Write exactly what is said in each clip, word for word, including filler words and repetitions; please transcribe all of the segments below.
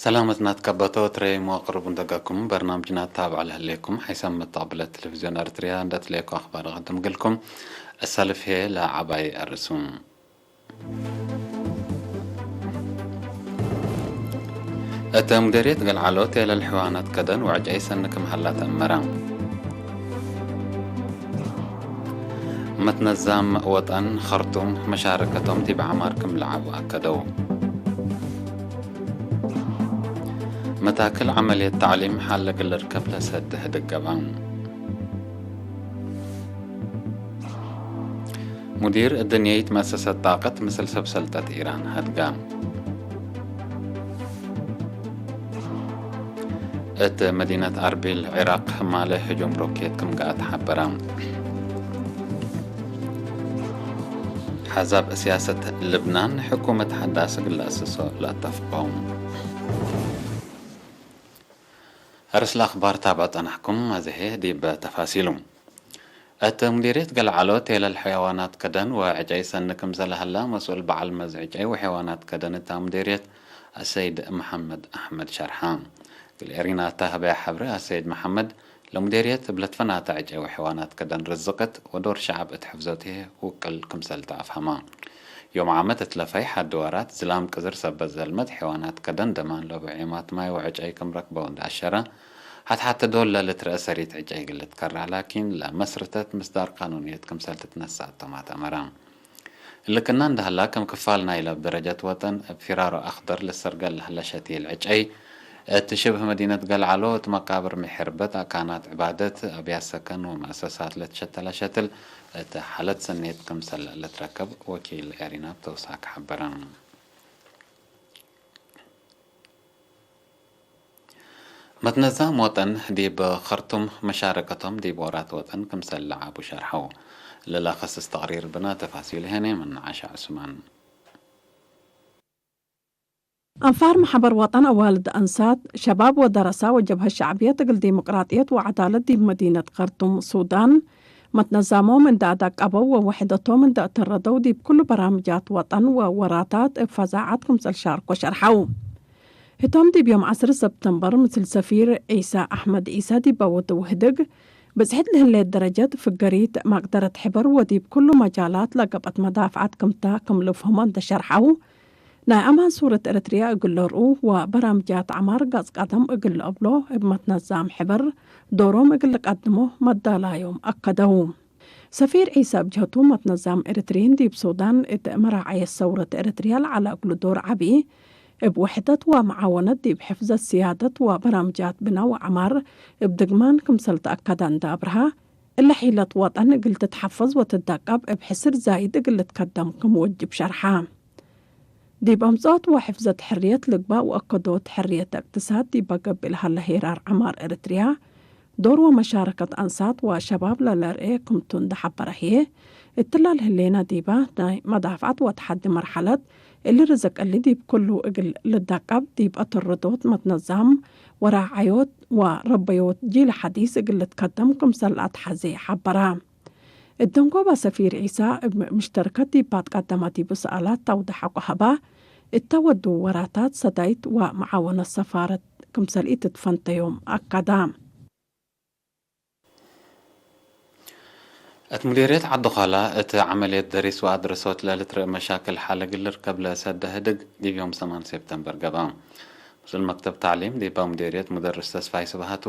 ሰላመት ናትከበቶ ትረይም ወቅሩብ እንደገኩም በርናምጅና ታብዕ ለህሌኩም ሐይሰ መተቅብለት ቴሌቪዝዮን ኤርትርያ እንደ ትሌኮ አኽባር ቀድም ግልኩም። እሰልፍ ህዬ ለዐባይ አርሱም። እተ ሙዴርየት ገልዓሎ ቴለል ሕዋናት ከደን ወዕጨይ ሰኒ ክም ሀላ ተአመረ። መትነዛም ወጠን ኸርቱም መሻረከቶም ዲብ ዐማር ክም ለዐቡ አከደው። መታክል ዐመልየት ተዕሊም ሐል እግል ልርከብ ለሰድሕ ድገባ። ሙዲር እድንየይት መአሰሰት ጣቀት ምስል ሰብ ሰልጠት ኢራን ሀድጋ። እት መዲነት አርቢል ዒራቅ ህማለ ህጁም ሮኬት ክም ገአት ሐበረ። ሐዛብ ሲያሰት ልብናን ሕኩመት ሐዳስ እግል ለአስሶ ለአተፍቀው። አርስ ለአኽባር ታብዕ ጸናሕኩም፣ አዜ ህዬ ዲብ ተፋሲሉ። እት ሙዲርየት ገልዓሎ ቴለል ሐይዋናት ከደን ወዕጨይ ሰኒ ክምሰል ሀላ መስኡል በዐል መዝ ዕጨይ ወሐይዋናት ከደን እታ ሙዲርየት አሰይድ መሐመድ አሕመድ ሸርሐ። እግል ኤሪና እተ ሀበያ ሐብሬ አሰይድ መሐመድ፣ ለሙዲርየት እብ ለትፈናተ ዕጨይ ወሐይዋናት ከደን ርዝቅት ወዶር ሸዐብ እት ሕፍዞት ህዬ ውቅል ክምሰል ተአፍሀማ። ዮም ዓመት እት ለፈይ ሐዲ ወራት ዝላም ቅዝር ሰበት ዘልመት ሐይዋናት ከደን ደማን ለቡ ዔማት ማይ ወዕጨይ ክም ረክበው እንዴ አሸረ፣ ሐት-ሐቴ ዶል ለልትረአ ሰሪት ዕጨይ እግል ልትከረዕ ላኪን ለመስርተት ምስዳር ቃኑንየት ክምሰል ትትነሰእ አቶማት አመረ። እሊ ክና እንዴ ሀላ፣ ክም ክፋል ናይለ እብ ደረጀት ወጠን እብ ፊራሮ አክደር ልሰርገል ለሀለ ሸቲል ዕጨይ፣ እት ሽብህ መዲነት ገልዓሎ እት መቃብር ምሕርበት፣ አካናት ዕባደት፣ አብያት ሰከን ወመአሰሳት ለትሸተለ ሸትል እት ሓለት ሰኔት ክምሰል ልትረከብ ወኪል ኤሪና ተውሳክ ሐበረ። መትነዛም ወጠን ዲብ ከርቱም መሻረከቶም ዲብ ወራት ወጠን ክምሰል ለዐቡ ሸርሐው። ለለአኸስስ ተቅሪር ብነ ተፋሲሉ ህኔ ምን ዓሻ ዑስማን። አንፋር መሐበር ወጠን አዋልድ አንሳት፣ ሸባብ ወደረሳ ወጀብሀት ሸዕብየት እግል ዲሞቅራጥየት ወዐዳለት ዲብ መዲነት ከርቱም ሱዳን፣ መትነዛሞም እንደ አዳቀበው ወወሕደቶም እንደ አተረደው ዲብ ኩሉ በራምጃት ወጠን ወወራታት እብ ፈዛዐት ክምሰል ሻርኮ ሸርሐው። ህቶም ዲብ ዮም ዐስር ሰብተምበር ምስል ሰፊር ዒሳ አሕመድ ዒሳ ዲበ ወደው ህድግ፣ ብጽሕት ለህሌት ደረጀት ፍገሪት መቅደረት ሕበር ወዲብ ኩሉ መጃላት ለገብአት መዳፍዓት ክምታ ክም ልፍህሞ እንተ ሸርሐው፣ ናይ አማን ሱረት ኤረትርያ እግል ለርኡ ወበራምጃት ዐማር ገጽ ቀደም እግል ለአብሎ እብ መትነዛም ሕበር ዶሮም እግል ልቀድሞ መዳላዮም አከደው። ሰፊር ዒሳ እብ ጀህቱ፣ መትነዛም ኤረትርዪን ዲብ ሱዳን እት መራዐየት ሰውረት ኤረትርያ ለዐለ እግሉ ዶር ዐቢ፣ እብ ውሕደት ወመዓወነት ዲብ ሕፍዘት ስያደት ወበራምጃት ብነ ወዐማር እብ ድግማን ክምሰል ተአከደ እንደ አብርሀ፣ እለ ሒለት ወጠን እግል ትትሐፈዝ ወትደቀብ እብ ሕስር ዛይድ እግል ልትከደም ክም ወጅብ ሸርሐ። ዲብ አምጽኦት ወሕፍዘት ሕርየት ልግባእ ወአከዶት ሕርየት እቅትሳድ ዲበ ገብእ ለሀለ ሄራር ዐማር ኤረትርያ፣ ዶር ወመሻረከት አንሳት ወሸባብ ለለርኤ ክምቱ እንዴ ሐበረ ህዬ፣ እትለ ለህሌነ ዲበ ናይ መዳፍዐት ወተሐዲ መርሐለት፣ እሊ ርዝቅ እሊ ዲብ ኩሉ እግል ልደቀብ፣ ዲብ አተረዶት መትነዛም ወራዓዮት ወረበዮት ጂል ሐዲስ እግል ልትከደም ክምሰል አትሐዜ ሐበረ። እደንጎበ ሰፊር ዒሳ እብ ምሽተርከት ዲብ አትቀደመ ዲቡ ሰኣላት ተውደሐ ወሀበ፣ እተ ወዱ ወራታት ሰዳይት ወመዓወነት ሰፋረት ክምሰል ኢትትፈንተዮም አከደ። እት ሙዲርየት ዐዲ ዃላ እት ዐመልየት ደሪስ ወአድረሶት ለልትረእ መሻክል ሐል እግል ልርከብ ለሰደ ህድግ ዲብ ዮም ሰማን ሴፕተምበር ገብአ። ምስል መክተብ ተዕሊም ዲበ ሙዲርየት ሙደርስ ተስፋይ ስብሃቱ፣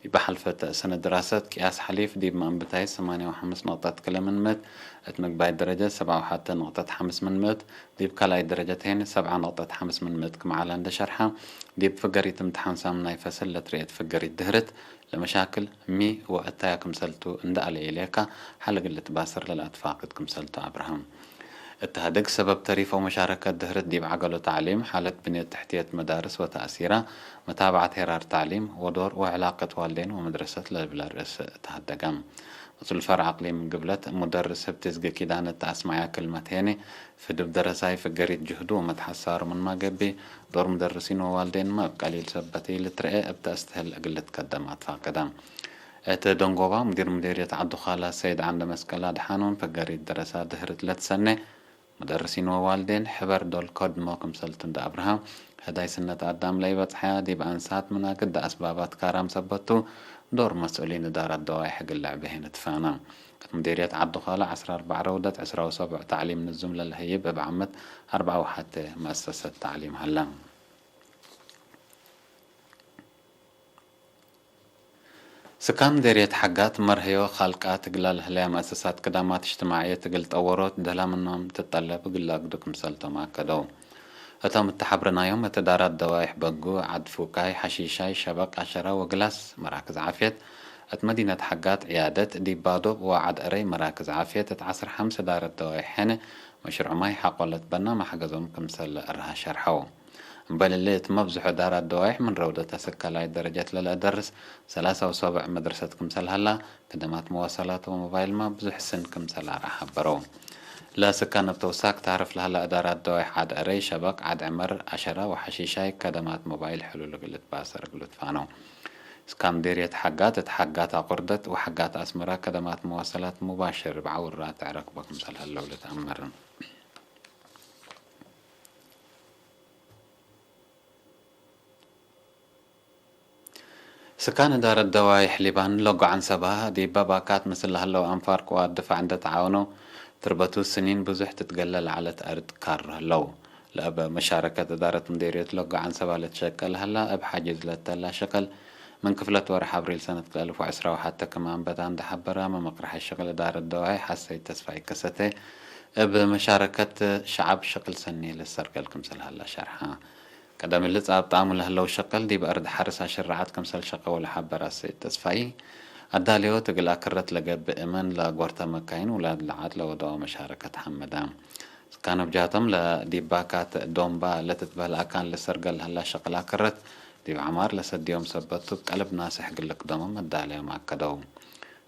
ዲበ ሐልፈት ሰነት ድራሰት ቅያስ ሐሊፍ ዲብ መአንብታይት ሰማንያ ወሐምስ ነቅጠት ክለ ምን ምእት፣ እት ምግባይት ደረጀት ሰብዓ ወሐተ ነቅጠት ሐምስ ምን ምእት፣ ዲብ ካልኣይት ደረጀት ሄን ሰብዓ ነቅጠት ሐምስ ምን ምእት ክም ዐለ እንደ ሸርሐ፣ ዲብ ፍገሪት እምትሓን ሳምናይ ፈሰል ለትረኤት ፍገሪት ድህርት፣ ለመሻክል ሚ ወእታያ ክምሰልቱ እንደ አለየሌካ፣ ሐል እግል ልትባሰር ለለአትፋቅድ ክምሰልቱ አብርሃም። እት ሀድግ ሰበብ ተሪፍ ወመሻረከት ድህርት ዲብ ዐገሎ ተዕሊም፣ ሓለት ብንየት ተሕትየት መዳርስ ወተእሲራ፣ መታብዐት ሄራር ተዕሊም ወዶር ወዕላቀት ዋልዴን ወመድረሰት ለልብለ ርእስ ተሀደገ። መስኡል ፈርዕ አቅሊም ግብለት ሙደርስ ህብትዝጊ ኪዳነ እት አስመዐያ ክልመት ሄኒ፣ ፍድብ ደረሳይ ፍገሪት ጅህዱ ወመትሐሳሩ ምንመ ገብእ፣ ዶር ሙደርሲን ወዋልዴንመ እብ ቀሊል ሰበት ኢልትረኤ እብ ተአስትህል እግል ልትከደም አትፋቀደ። እት ደንጎባ ሙዲር ሙዴርየት ዐዱ ኻላ ሰይድ ዐንደ መስቀል አድሓኖም፣ ፍገሪት ደረሳ ድህርት ለትሰኔ፣ ሙደርሲን ወዋልዴን ሕበር ዶል ከድሞ ክምሰልቱ እንደ አብርሃ፣ ህዳይ ስነት አዳም ለኢበጽሐ ዲብ አንሳት ምን አግደ አስባባት ካራም ሰበት ቱ፣ ዶር መስኡሊን እዳረት ደዋይሕ እግል ለዕቤ ህይ ንትፋነ። እት ሙዲርየት ዐዲ ኻልዕ ዐስር አርበዕ ረውደት ዕስራ ወሰቡዕ ተዕሊም ንዙም ለልሀይብ እብ ዓመት አርበዕ ወሐቴ መአሰሰት ተዕሊም ሀለ። ስካን ምዴርየት ሐጋት መርሀዮ ካልቃት እግል ለህለያ መአሰሳት ክዳማት እጅትማዕየት እግል ጠወሮት ደላ ምኖም ትጠለብ እግል ለአግዱ ክምሰልቶም አከደው። እቶም እተ ሐብርናዮም እት እዳራት ደዋይሕ በጉ፣ ዐድ ፉቃይ፣ ሐሺሻይ፣ ሸበቅ፣ አሸረ ወግላስ መራክዝ ዓፍየት፣ እት መዲነት ሐጋት ዕያደት፣ ዲብ ባዶብ ወዐድ አረይ መራክዝ ዓፍየት፣ እት ዐስር ሐምስ እዳረት ደዋይሕ ሔነ መሽሩዕ ማይ ሐቆ ለትበና መሐገዞም ክምሰል እርሃ ሸርሐው። እምበል እሊ፣ እት መብዝሑ እዳራት ደዋይሕ ምን ረውደት አስክ ካልኣይት ደረጀት ለለአደርስ ሰላሳ ወሰቡዕ መድረሰት ክምሰል ሀላ፣ ክደማት መዋሰላት ወሞባይልመ ብዙሕ ስን ክምሰል አርአ ሐበረው። ለስካን እብ ተውሳክ ታርፍ ለሀላ እዳራት ደዋይሕ ዐድ አረይ፣ ሸበቅ፣ ዐድ ዕመር፣ አሸረ ወሐሺሻይ ከደማት ሞባይል ሕሉል እግል ልትባሰር እግሉ ትፋነው። ስካን ምዴርየት ሐጋት እት ሐጋት አቁርደት ወሐጋት አስመረ ከደማት መዋሰላት ሙባሽር እብ ዐውራ ትዕረክቦ ክምሰል ሀለው ልትአመር። ስካን እዳረት ደዋይሕ ሊባን ለጎ ዐንሰባ፣ ዲበ ባካት ምስል ለሀለው አንፋር ቅዋት ድፋዕ እንዴ ተዓወነው፣ ትርበቱ ስኒን ብዙሕ ትትገለ ለዐለት አርድ ካሩ ህለው። ለእብ መሻረከት እዳረት ምዴርየት ለጎ ዐንሰባ ለትሸቀል ሀላ፣ እብ ሐጅዝ ለተላ ሸቀል፣ ምን ክፍለት ወርሕ አብሪል ሰነት ክልኤ አልፍ ወዕስራ ወሐቴ ክም አንበታ እንዴ ሐበረ፣ መመቅርሐ ሸቅል እዳረት ደዋይሕ ሐሰይድ ተስፋይ ከሰቴ፣ እብ መሻረከት ሸዐብ ሸቅል ሰኒ ልሰርገል ክምሰል ሀላ ሸርሐ። ቀደም እሊ ጻብጣሙ ለህለው ሸቅል ዲብ አርድ ሐርስ አሽራዓት ክምሰል ሸቀው ለሐበረ ሰይድ ተስፋይ፣ አዳልዮት እግል አክረት ለገብእ እመን ለጎርተ መካይን ውላድ ለዓድ ለወደወ መሻረከት ሐመደ። ስካን እብ ጃቶም ለዲብ ባካት ዶምባ ለትትበህል አካን ልሰርገል ለህላ ሸቅል አክረት ዲብ ዐማር ለሰድዮም ሰበት ቱ፣ እብ ቀልብ ናስሕ እግል ልክደሞም መዳለዮም አከደው።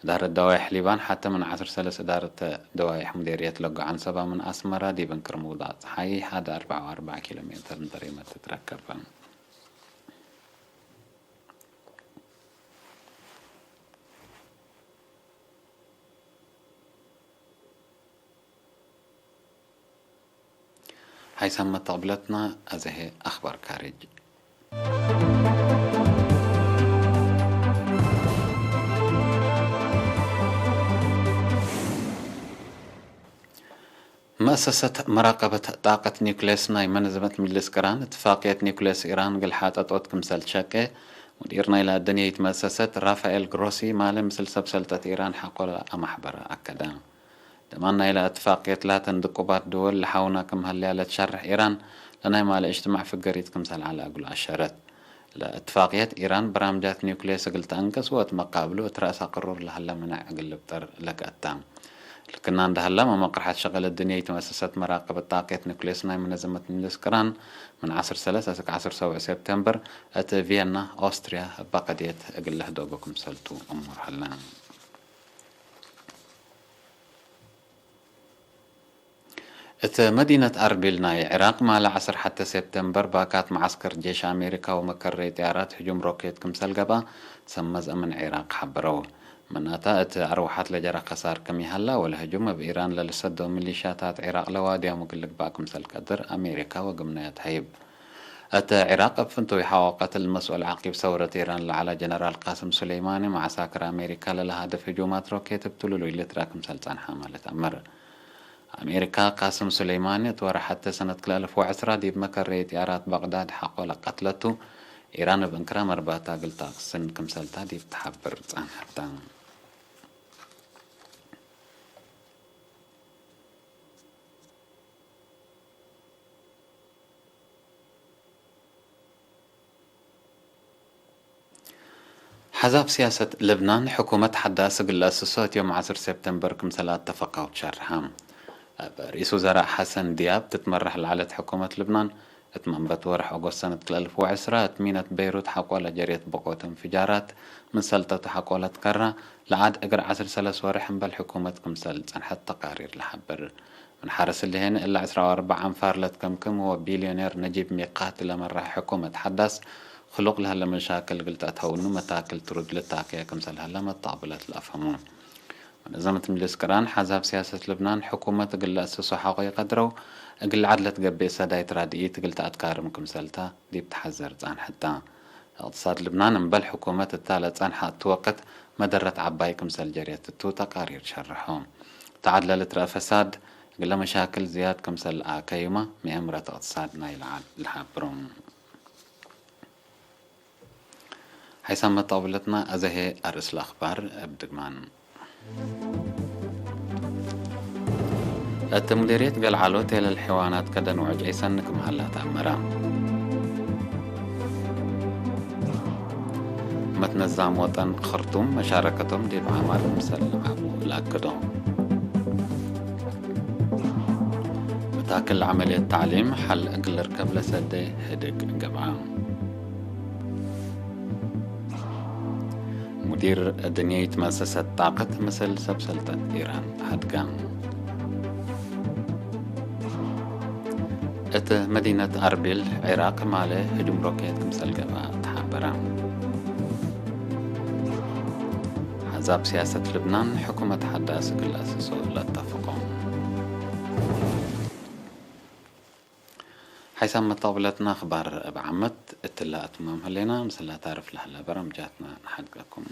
እዳረት ደዋይሕ ሊባን ሐቴ ምን ዐስር ሰለስ እዳረት ደዋይሕ ሙዴርየት ለጎ ዐንሰባ ምን አስመረ ዲብ እንክር ምውዳቅ ጸሓይ ሐደ አርበዕ ወአርበዕ ኪሎ ሜትር እንተ ሬመት ትትረከብ። ሀይሳም መተቅብለትና አዘሄ አኽባር ካርጅ። መአሰሰት መራቀበት ጣቀት ኒኩሌስ ናይ መነዘመት ምጅልስ ቅራን፣ እትፋቅየት ኒኩሌስ ኢራን እግል ሓጠጦት ክምሰል ትሸቄ፣ ሙዲር ናይለ አደንየይት መአሰሰት ራፋኤል ግሮሲ ማለ ምስል ሰብ ሰልጠት ኢራን ሐቆ ለአማሕበረ አከደ። ደማን ናይለ እትፋቅየት ላተን ድቁባት ድወል ለሐውና ክም ሀለያ ለትሸርሕ ኢራን፣ ለናይ ማለ እጅትማዕ ፍገሪት ክምሰል ዐለ እግሉ አሸረት። ለእትፋቅየት፣ ኢራን በራምጃት ኒውክሌስ እግል ተአንቅስ ወእት መቃብሉ እት ረአሰ ቅሩር ለሀለ ምነዕ እግል ልብጠር ለከአታ። ልክና እንደ ሀለ፣ መመቅርሐት ሸቅል እድንየይት መአሰሰት መራቀበት ጣቅየት ኒውክሌስ ናይ መነዘመት ምጅልስ ቅራን፣ ምን ዐስር ሰለስ እስክ ዐስር ሰውዕ ሴፕቴምበር እት ቪየና፣ ኦስትርያ፣ እበ ቀድየት እግል ለህደጎ ክምሰልቱ እሙር ሀለ። እት መዲነት አርቢል ናይ ዕራቅ፣ ማለ ዐስር ሐቴ ሴፕቴምበር፣ ባካት መዓስከር ጄሽ አሜሪካ ወመከረይ ጥያራት ህጁም ሮኬት ክምሰል ገብአ፣ ሰመዝ አምን ዒራቅ ሐበረው። ምናተ፣ እት አርወሐት ለጀረ ከሳር ክም ይሀላ፣ ወለህጁም እብ ኢራን ለልሰደው ሚሊሻታት ዒራቅ ለዋድያም እግል ልግባእ ክምሰል ቀድር አሜሪካ ወግምናያት ሀይብ። እት ዒራቅ እብ ፍንቱይ ሐቆ ቀትል መስኡል ዐቂብ ሰውረት ኢራን ለዐለ ጀነራል ቃስም ሱሌይማኒ፣ መዓሳክር አሜሪካ ለለሀድፍ ህጁማት ሮኬት እብ ትሉሉይ ልትረአ ክምሰል ጸንሐ ማለ ተአመር። አሜሪካ፣ ቃስም ሱሌይማኒ እት ወርሐ ሐቴ ሰነት ክልኤ አልፍ ወዐስራ ዲብ መከረይ ጥያራት በቅዳድ ሐቆ ለቀትለቱ፣ ኢራን እብ እንክራ መርባታ እግል ተአቅስን ክምሰልታ ዲብ ተሐብር ጸንሐተ። ሐዛብ ሲያሰት ልብናን፣ ሕኩመት ሐዳስ እግል ለአስሶ እት ዮም ዐስር ሴፕቴምበር ክምሰል አተፈቀው ትሸርሐ። እብ ርኢስ ውዘራእ ሐሰን ዲያብ ትትመራሕ ለዐለት ሕኩመት ልብናን፣ እት መንበት ወርሕ ኦጎስት ሰነት ክልኤ አልፍ ወዐስራ፣ እት ሚነት ቤይሩት ሐቆ ለጀሬት ብቆት እንፍጃራት፣ ምን ሰልጠቱ ሐቆ ለትከራ፣ ለዐድ እግር ዐስር ሰለስ ወርሕ እምበል ሕኩመት ክምሰል ጸንሐት ተቃሪር ለሐብር። ምን ሐርስ እሊ ሄነ፣ እለ ዕስራ ወአርበዕ አንፋር ለትከምክም ወቢልዮኔር ነጂብ ሚቃቲ ለመርሐ ሕኩመት ሐዳስ፣ ክሉቅ ለህለ መሻክል እግል ተአትሀውኑ መታክል ትሩድ ልታከየ ክምሰል ህለ መጣብለት ለአፍሀሙ። መነዘመት ምጅልስ ቅራን፣ ሐዛብ ሲያሰት ልብናን ሕኩመት እግል ለአስሶ ሐቆ ኢቀድረው፣ እግል ዐድ ለትገብእ ሰዳይት ራድኢት እግል ተአትካርም ክምሰልታ ዲብ ተሐዘር ጻንሐት ተ። እቅትሳድ ልብናን እምበል ሕኩመት እታ ለጸንሐ እቱ ወቅት መደረት ዐባይ ክምሰል ጀሬት እቱ ተቃሪር ሸርሖ። እተ ዐድ ለልትረአ ፈሳድ እግለ መሻክል ዝያድ ክምሰል ለአከዩመ ምእምረት እቅትሳድ ናይለ ዐድ ለሐብሩ። ሐይሳም መጣብለትና አዘ ህዬ አርእስ ለአክባር እብ ድግማን። እት ሙዲርየት ገልዓሎ ቴለል ሐይዋናት ከደን ወዕጨይ ሰኒ ክም ሀላ ተአመረ። መትነዛም ወጠን ከርቱም መሻረከቶም ዲብ ዐማር ክምሰል ለዐቡ ለአክዶ። መታክል ዐመልየት ተዕሊም ሐል እግል ልርከብ ለሰዴ ህድግ ገብአ። ሙዲር እድንየይት መእሰሰት ጣቀት ምስል ሰብ ሰልጠት ኢራን ሀድገ። እት መዲነት አርቢል ዒራቅ ማሌ ህጁም ሮኬት ክምሰል ገብአ ተሐበረ። አሕዛብ ሲያሰት ልብናን ሕኩመት ሐዳስ እግል ለአስሶ ለአተፍቆ። ሐይሳም መጣብለትና አክባር እብ ዓመት እትለ አትማም ህሌና፣ ምስላ ታርፍ ለህለ በረምጃትና ነሐድገኩም።